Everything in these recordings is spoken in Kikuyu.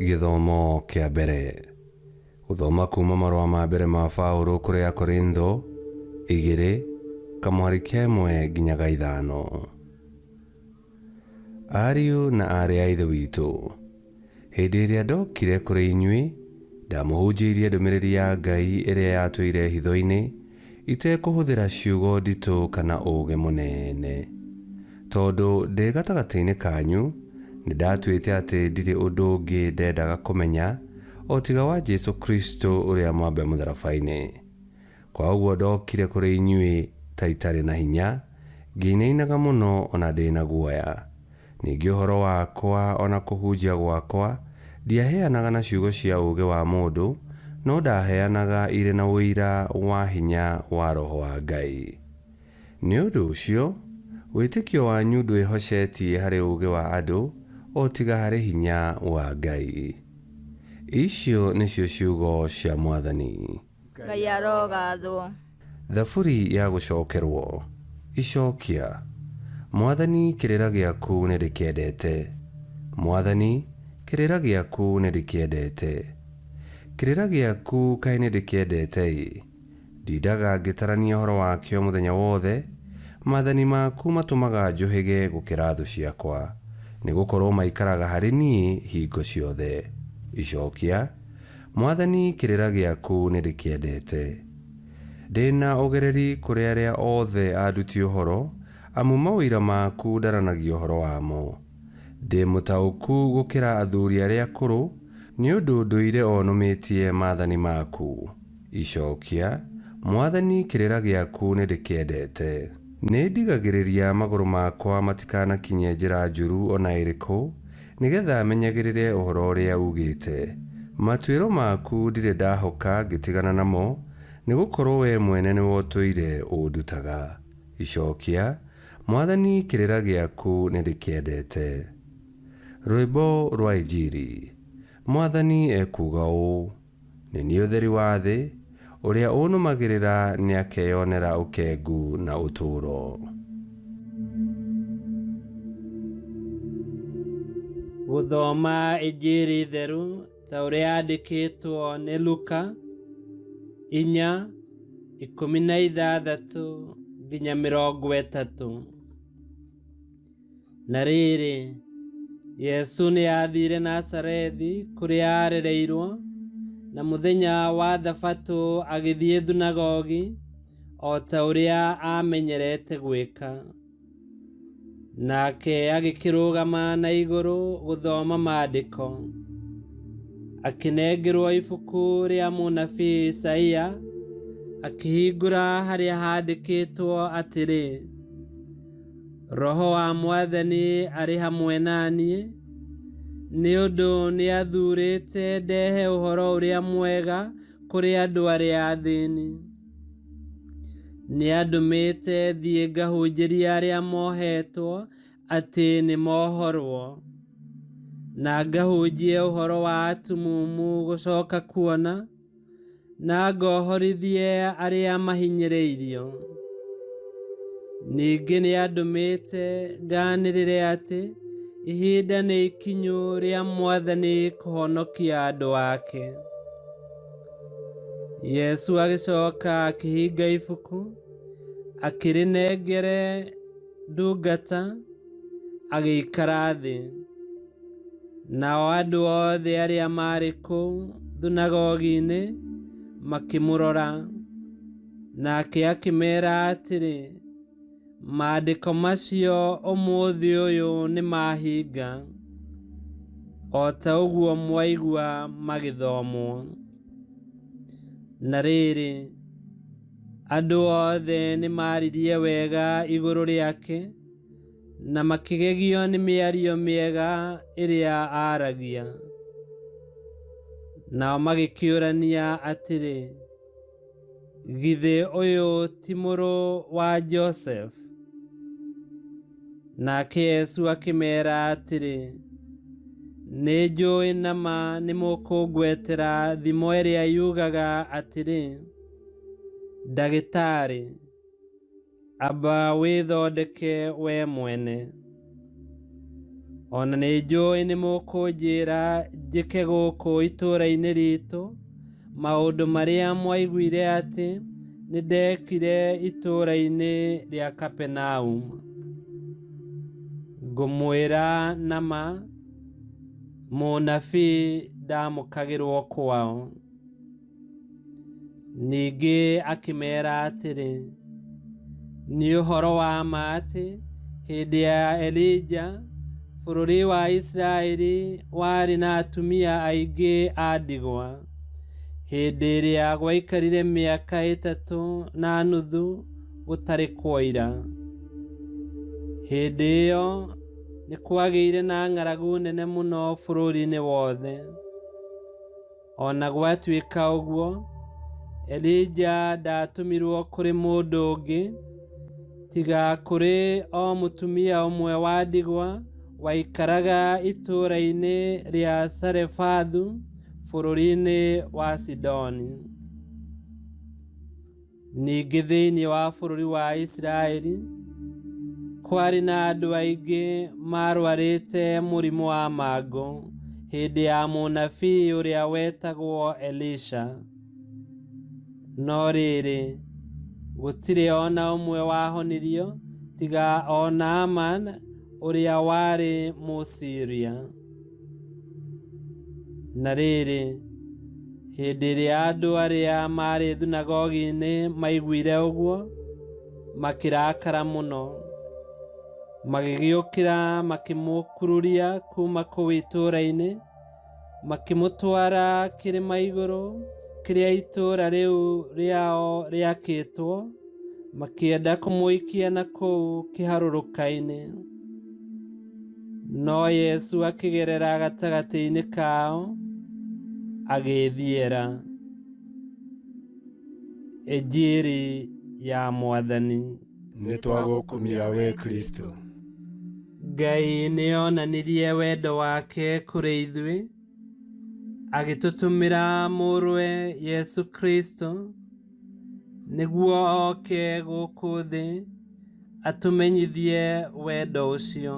Gĩthomo kĩa mbere. Gũthoma kuma marũa ma mbere ma Paũlũ kũrĩ Akorintho, igĩrĩ, kamũhari ka ĩmwe nginya ga ithano. Ariũ na aarĩ a Ithe witũ, hĩndĩ ĩrĩa ndokire kũrĩ inyuĩ, ndamũhunjĩirie ndũmĩrĩri ya Ngai ĩrĩa yatũire hitho-inĩ, itekũhũthĩra ciugo nditũ kana ũũgĩ mũnene. Tondũ ndĩ gatagatĩ-inĩ kanyu, nĩ ndatuĩte atĩ ndirĩ ũndũ ũngĩ ndendaga kũmenya o tiga wa Jesu Kristo ũrĩa mwambe mũtharaba-inĩ. Kwa ũguo ndokire kũrĩ inyuĩ ta itarĩ na hinya, ngĩinainaga mũno o na ndĩ na guoya. Ningĩ ũhoro wakwa o na kũhunjia gwakwa, ndiaheanaga na ciugo cia ũũgĩ wa mũndũ, no ndaheanaga irĩ na ũira wa hinya wa Roho wa Ngai. Nĩ ũndũ ũcio, wĩtĩkio wanyu ndwĩhocetie harĩ ũũgĩ wa andũ, o tiga harĩ hinya wa Ngai. Icio nĩcio ciugo cia Mwathani. Ngai arogathwo. Thaburi ya gũcokerwo. Icokia. Mwathani kĩrĩra gĩaku nĩndĩkĩendete, Mwathani, kĩrĩra gĩaku nĩndĩkĩendete. Kĩrĩra gĩaku kaĩ nĩndĩkĩendete-ĩ, ndindaga ngĩtarania ũhoro wakĩo mũthenya wothe. Maathani maku matũmaga njũhĩge gũkĩra thũ ciakwa, nĩgũkorwo maikaraga harĩ niĩ hingo ciothe. Icokia. Mwathani kĩrĩra gĩaku nĩndĩkĩendete. Ndĩ na ũgereri kũrĩ arĩa othe anduti ũhoro, amu maũira maku ndaranagia ũhoro wamo. Ndĩ mũtaũku gũkĩra athuri arĩa akũrũ, nĩ ũndũ ndũire o nũmĩtie maathani maku. Icokia, Mwathani kĩrĩra gĩaku nĩndĩkĩendete. Nĩndigagĩrĩria magũrũ makwa matikanakinye njĩra njũru o na ĩrĩkũ, nĩ getha menyagĩrĩre ũhoro ũrĩa uugĩte. Matuĩro maku ndirĩ ndahoka ngĩtigana namo, nĩ gũkorũo wee mwene nĩwe ũtũire ũndutaga. Icokia, Mwathani kĩrĩra gĩaku nĩndĩkĩendete. Rwĩmbo rwa Injiri. Mwathani ekuuga ũũ, Nĩ niĩ ũtheri wa thĩ, ũrĩa ũnũmagĩrĩra nĩakeyonera ũkengu na ũtũũro. Gũthoma Injiri theru ta ũrĩa yandĩkĩtwo nĩ Luka, 4:16 nginya 30. Na rĩrĩ, Jesũ nĩathiire Nazarethi kũrĩa aarereirwo, na mũthenya wa Thabatũ agĩthiĩ thunagogi o ta ũrĩa aamenyerete gwĩka. Nake agĩkĩrũgama na igũrũ gũthoma Maandĩko. Akĩnengerwo ibuku rĩa mũnabii Isaia, akĩhingũra harĩa haandĩkĩtwo atĩrĩ, Roho wa Mwathani arĩ hamwe na niĩ, nĩ ũndũ nĩathuurĩte ndehe ũhoro ũrĩa mwega kũrĩ andũ arĩa athĩni. Nĩandũmĩte thiĩ ngahunjĩrie arĩa mohetwo atĩ nĩmohorwo, na ngahunjie ũhoro wa atumumu gũcoka kuona, na ngohorithie arĩa mahinyĩrĩirio. Ningĩ nĩandũmĩte nganĩrĩre atĩ ihinda nĩ ikinyu rĩa Mwathani kũhonokia andũ ake. Yesu agĩcoka akĩhinga ibuku, akĩrĩnengere ndungata, agĩikara thĩ. Nao andũ othe arĩa maarĩ kũu thunagogi-inĩ makĩmũrora. Nake akĩmeera atĩrĩ, Maandĩko macio ũmũthĩ ũyũ nĩmahinga, o ta ũguo mwaigua magĩthomwo. Na rĩrĩ, andũ othe nĩmaaririe wega igũrũ rĩake, na makĩgegio nĩ mĩario mĩega ĩrĩa aaragia. Nao magĩkĩũrania atĩrĩ, Githĩ ũyũ ti mũrũ wa Joseph? Nake Yesu akĩmeera atĩrĩ, Nĩ njũĩ na ma nĩ mũkũngwetera thimo ĩrĩa yugaga atĩrĩ, 'Ndagĩtarĩ, Amba wĩthondeke wee mwene. O na nĩ njũĩ nĩ mũkũnjĩra njĩke gũkũ itũũra-inĩ ritũ maũndũ marĩa mwaiguire atĩ nĩ ndekire itũũra-inĩ rĩa Kapenaumu. Ngũmwĩra na ma, mũnabii ndamũkagĩrwo kwao. Ningĩ akĩmeera atĩrĩ, Nĩ ũhoro wa ma atĩ hĩndĩ ya Elija bũrũri wa Isiraeli warĩ na atumia aingĩ a ndigwa, hĩndĩ ĩrĩa gwaikarire mĩaka 3 na nuthu gũtarĩ kwoira. Hĩndĩ ĩyo nĩ kwagĩire na ng'aragu nene mũno bũrũri-inĩ wothe. O na gwatuĩka ũguo, Elija ndaatũmirwo kũrĩ mũndũ ũngĩ, tiga kũrĩ o mũtumia ũmwe wa ndigwa waikaraga itũũra-inĩ rĩa Sarefathu bũrũri-inĩ wa Sidoni. Ningĩ thĩinĩ wa bũrũri wa Isiraeli kwarĩ na andũ aingĩ maarwarĩte mũrimũ wa mangũ hĩndĩ ya mũnabii ũrĩa wetagwo Elisha. No rĩrĩ, gũtirĩ o na ũmwe wahonirio tiga o Naaman ũrĩa warĩ Mũsiria. Na rĩrĩ, hĩndĩ ĩrĩa andũ arĩa maarĩ thunagogi-inĩ maiguire ũguo, makĩrakara mũno. Magĩgĩũkĩra makĩmũkururia kuuma kũu itũũra-inĩ, makĩmũtwara kĩrĩma igũrũ kĩrĩa itũũra rĩu rĩao rĩakĩtwo, makĩenda kũmũikia na kũu kĩharũrũka-inĩ. No Yesu akĩgerera gatagatĩ-inĩ kao, agĩĩthiĩra. Injiri ya Mwathani. Nĩ twagũkumia we Kristo. Ngai nĩ onanirie wendo wake kũrĩ ithuĩ, agĩtũtũmĩra mũrũwe Yesu Kristo nĩguo oke gũkũ thĩ atũmenyithie wendo ũcio.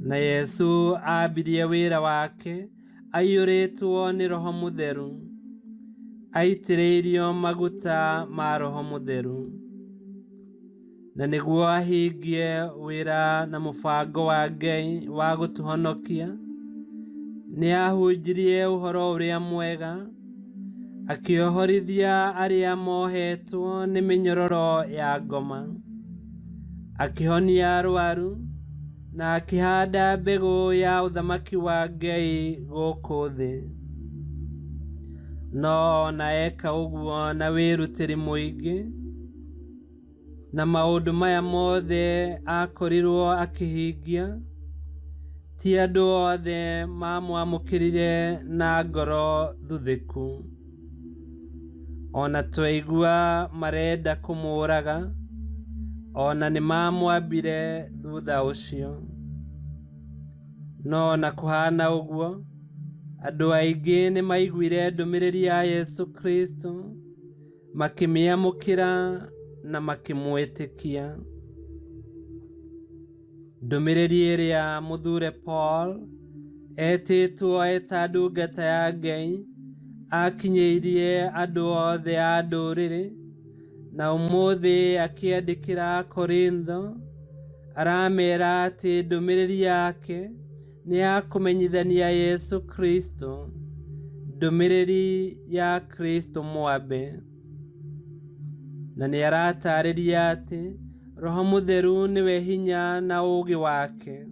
Na Yesu aambirie wĩra wake aiyũrĩtwo nĩ Roho Mũtheru, aitĩrĩirio maguta ma Roho Mũtheru, na nĩguo ahingie wĩra na mũbango wa Ngai wa gũtũhonokia, nĩ aahunjirie ũhoro ũrĩa mwega, akĩohorithia arĩa mohetwo nĩ mĩnyororo ya ngoma, akĩhonia arwaru, na akĩhanda mbegũ ya ũthamaki wa Ngai gũkũ thĩ. No ona eka ũguo na wĩrutĩri mũingĩ, na maũndũ maya mothe akorirwo akĩhingia, ti andũ othe mamwamũkĩrire na ngoro thuthĩku. Ona twaigua marenda kũmũũraga, ona nĩ mamwambire thutha ũcio. No ona kũhana ũguo, andũ aingĩ nĩ maiguire ndũmĩrĩri ya Yesu Kristo, makĩmĩamũkĩra na makĩmwĩtĩkia. Ndũmĩrĩri ĩrĩa mũthure Paul etĩtwo eta ndungata ya Ngai akinyĩirie andũ othe a ndũrĩrĩ, na ũmũthĩ akĩandĩkĩra Korintho aramera atĩ ndũmĩrĩri yake nĩ ya kũmenyithania Yesu Kristo, ndũmĩrĩri ya Kristo mwambe. Na nĩ aratarĩria atĩ Roho Mũtheru nĩwe hinya na ũũgĩ wake,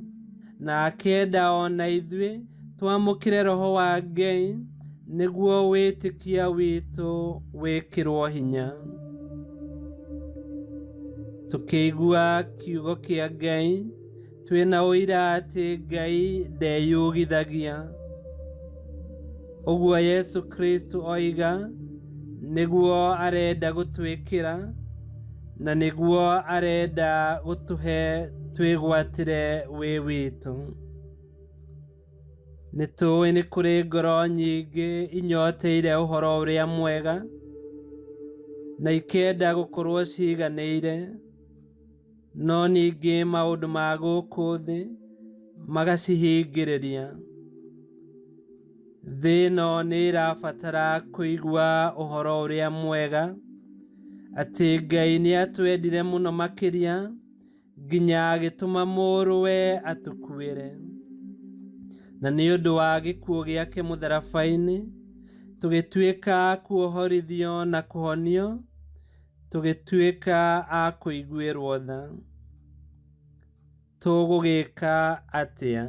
na akĩenda o na ithuĩ twamũkĩre Roho wa Ngai nĩguo wĩtĩkia witũ wĩkĩrwo hinya. Tũkĩigua kiugo kĩa Ngai, twĩna ũira atĩ Ngai ndeyugithagia. Ũguo Yesu Kristo oiga nĩguo arenda gũtwĩkĩra, na nĩguo arenda gũtũhe twĩgwatĩre wĩ witũ. Nĩ tũĩ nĩ kũrĩ ngoro nyingĩ inyoteire ũhoro ũrĩa mwega, na ikenda gũkorwo ciganĩire, no ningĩ maũndũ ma gũkũ thĩ Magacihingĩrĩria. Thĩ ĩno nĩ ĩrabatara kũigua ũhoro ũrĩa mwega atĩ Ngai nĩ atwendire mũno makĩria nginya agĩtũma mũrũwe atũkuĩre. Na nĩ ũndũ wa gĩkuũ gĩake mũtharaba-inĩ tũgĩtuĩka a kuohorithio na kũhonio, tũgĩtuĩka a kũiguĩrwo tha. Tũgũgĩka atĩa?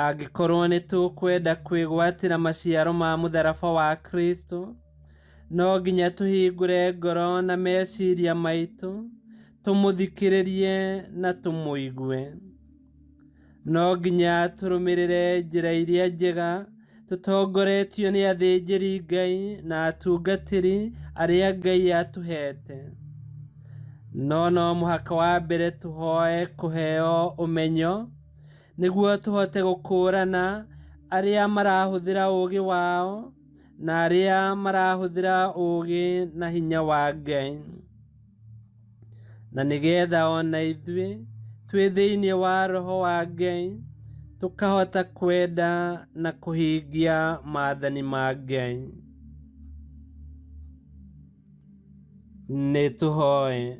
Angĩkorwo nĩ tũkwenda kwĩgwatĩra maciaro ma mũtharaba wa Kristo, no nginya tũhingũre ngoro na meciria maitũ, tũmũthikĩrĩrie na tũmũigue. No nginya tũrũmĩrĩre njĩra iria njega tũtongoretio nĩ athĩnjĩri Ngai na atungatĩri arĩa Ngai atũhete. No no mũhaka wa mbere tũhoe kũheo ũmenyo nĩguo tũhote gũkũrana arĩa marahũthĩra ũũgĩ wao na arĩa marahũthĩra ũũgĩ na hinya wa Ngai. Na nĩgetha ona ithuĩ twĩ thĩinĩ wa Roho wa Ngai tũkahota kwenda na kũhingia maathani ma Ngai. Nĩ tũhoe.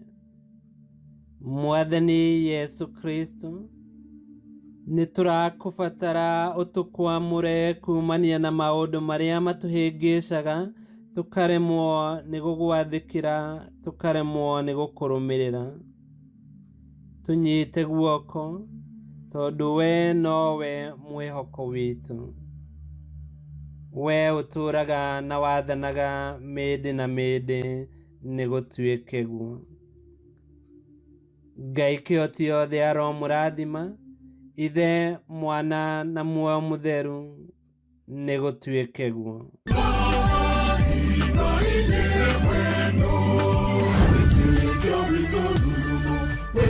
Mwathani Yesu Kristo, nĩ tũrakũbatara ũtũkwamũre kumania na maũndũ marĩa matũhĩngĩcaga tũkaremwo nĩ gũgwathĩkĩra, tũkaremwo nĩ gũkũrũmĩrĩra. Tũnyite guoko tondũ we nowe mwĩhoko witũ. We ũtũũraga na wathanaga mĩndĩ na mĩndĩ nĩ gũtuĩke guo. Ngai kĩhoti yothe aromũrathima, Ithe, Mwana na Muoyo Mũtheru, nĩ gũtuĩke guo.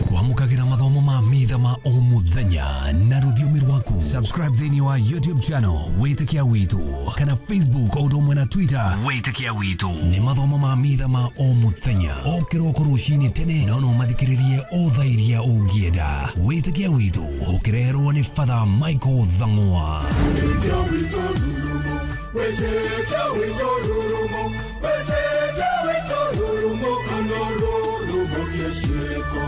Kwamũkagĩra mathomo ma mitha ma o mũthenya na rũthiomi rwaku. Subscribe thĩinĩ wa YouTube channel Wĩtĩkia Witũ kana Facebook o ũndũ ũmwe na Twitter Wĩtĩkia Witũ. Nĩ mathomo ma mitha ma o mũthenya o kĩroko rũcinĩ tene, no no mathikĩrĩrie o thaa iria ũngĩenda. Wĩtĩkia Witũ ũkĩreherwo nĩ Father Michael Thang'wa. Wĩtĩkia witũ rurumo, wĩtĩkia witũ rurumo, wĩtĩkia witũ rurumo, kana rurumo kĩciko.